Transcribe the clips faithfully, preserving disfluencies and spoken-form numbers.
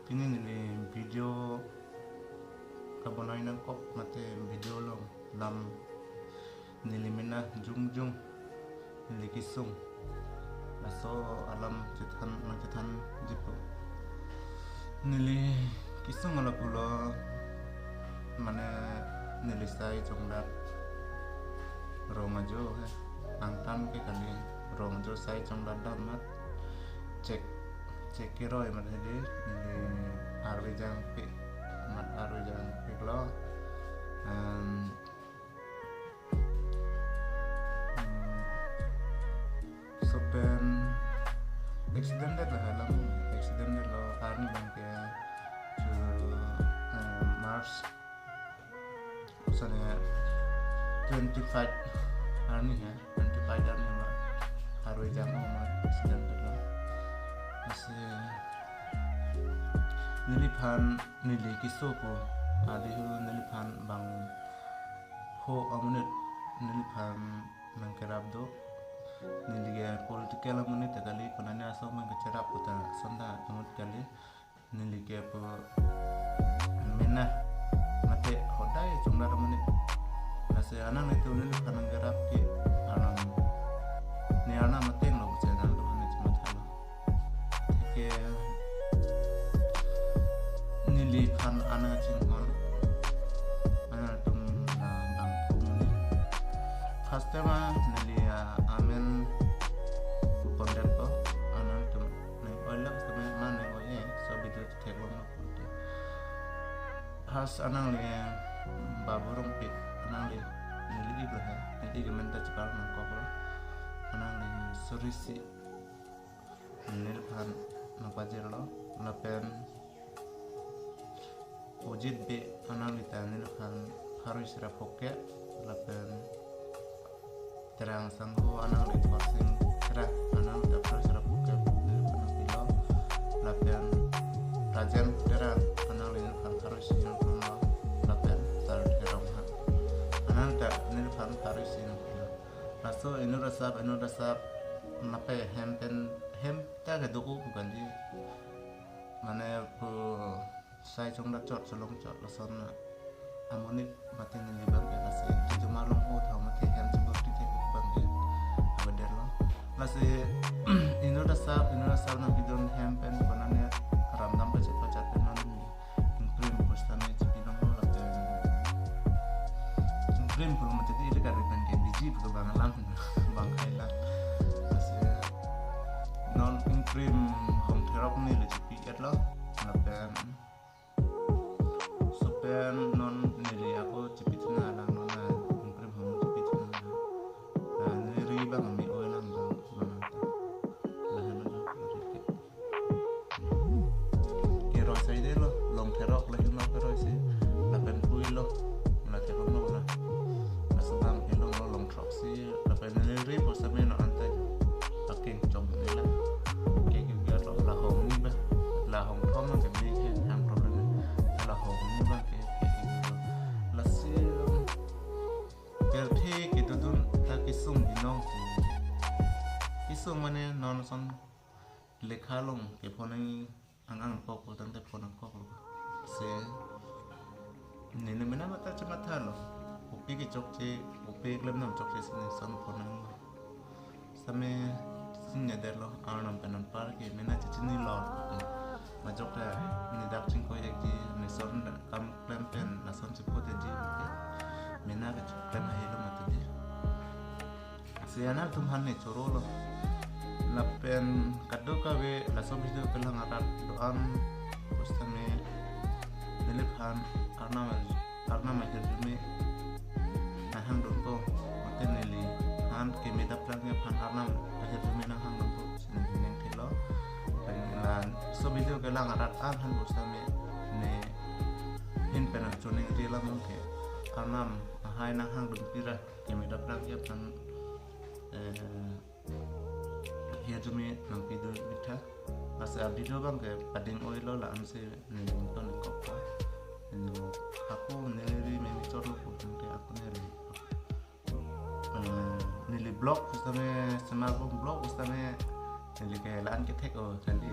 Pini neli video kabonai nangkok mate video along lam neli mena jongjong neli kesung. Laso alam chethan nangchethanjipo. Neli kesung ala pulo mane neli sai chongdat rong ajo he. Angtan ke kali, rong ajo sai chongdat dam mat chek chek keroi mat hedi neli arve jangpi mat arve jangpi lo. Em, hmm, so pen accident det lo, alam accident det lo, arni abang ke chu, eh, March sana twenty five arni he, twenty five arni ma arve jang ma accident det lo. Lasi neliphan neli keso pu adihu neliphan bang ho amonit neliphan nangkerap do. Neli ke political amonit ta kali, konane asong abang kecherap puta sonda amonit kali. Neli ke pu mena mate hodai chongdat amonit. Lasi anang netum neliphan nangkerap ke Arnam, ne Arnam ateng lo pu channel do hane chuma thalo. Theke neliphan anang chinghon, anang atum, ah, bang atum. First time, ah, neli, ah, amen contact ko, anang atum neng oilak sama ma neng oi, eh, so video theklong lo pulote. First anang le Babu Rongpi, anang le neli ik lo he, neli ik amen ta chepar nangkok lo. Anang le suri isi neliphan nangpajir lo, lapen Ojit Bey anang le ta neliphan pharo isi ra phongke, lapen Terang sangho anang le Thorsing Terang anang le ta pharo isi ra phongke neliphan nangpilo, lapen Rajen Terang anang le neliphan pharo isi nangpilo, lapen Sar Terang ha anang le ta neliphan pharo isi nangpilo. Laso inut asap, inut asap lapen hem pen hem ta kedo-o pu kali. Mane pu sai chongdat chot, cholong chot, lason na amonit mate neli abang ke lasi jujuma long ho thau mate hem chibur ti thek abang ke abader lo. Lasi inut asap, inut asap nangpidun hem pen konane ramdam pachet pachet pen non ingprim pu sitame chipidun lo lapen ingprim pulo mate di ili kari pen ke biji pu bang alam bang khailang. Lasi non ingprim hong therok neli chipi-et lo lapen so pen non neli ako chipithuna lang non na ingprim hong chipithuna lang. Na neli ri abang ami oi lang abang abang ta. Lahen lo ri ke. Keroi saide lo, long therok lahin lo keroi si. Lapen pui lo, la therok lo la. Asabang ilong lo long throk si, lapen neli ri pu sitame non ante aking chom neli la. Ke ke ke lo la hong ni ba, la hong thom ke ni ke hang problem ni. La hong ni ba ke ke ke lo. Lasi pirthe kedodun ta kesung binong. Kesung mane non son lekha along kephone ang ang kok lo tangte phone ang kok lo. Se neli mena mata chematha lo. Kopi kechokche, kopi klem nam chokche si ne son phone ang lo. Sitame chinine det lo, Arnam pen anpar ke mena chechini lo. Majok ta ne dak chingkoi ekji, ne son kam klem pen lason cheput ekji. Mena ke klem ahi lo mati di. Si anang atum aphan ne choro lo. Lapen kadokave laso video kelang arat do-an pu sitame neliphan Arnam Arnam ahirjume nanghangdunpo, mate neliphan keme daprang aphan Arnam ahirjume nanghangdunpo, si neli ning thelo. Pen laso video kelang arat an aphan pu sitame ne hin pen ang choningri alam ke Arnam ahai nanghangdunpi ra keme daprang aphan, eh, ahirjume nangpidun mitha. Lasi a video abang ke pading oi lo, la-an si neli ington kok pa. Neli ako neli ri meme chot lo pu tangte ako neli, eh, neli vlog pu sitame, sema ko vlog pu sitame neli ke la-an kethek-o kali.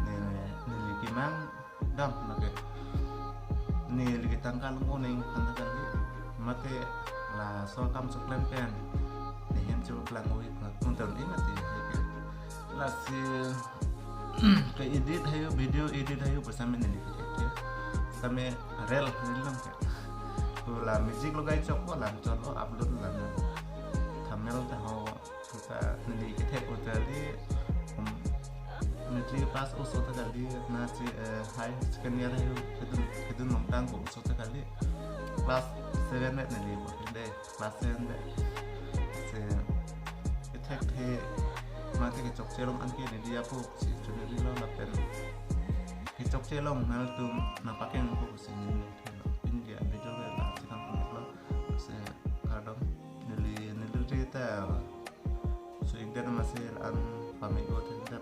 Neli, neli kemang dam lake. Neli ketang kalung oning handa kali. Mate laso akam choklem pen ne hem choklang oi unton i mate ke. Lasi ke edit hayu, video edit hayu pu same neli ke. Same reel neli long ke. To la music logai chokpo, la cholo upload la. Thumbnail ta ho, ta neli kethek o ta li, um, neli pass o so ta kali, na si, eh, high second year hayu, kedun, kedun nongtang ko so ta kali. Class seven vet neli bo de, class seven vet. Si kethek the mate kechokche long anke neli apo si chunri lo lapen kechokche long nangtum nangpakeng ko si neli. India video ke la si kangpon lo. Si kardom, neli, neli rita. So ik den masir an pamego tenda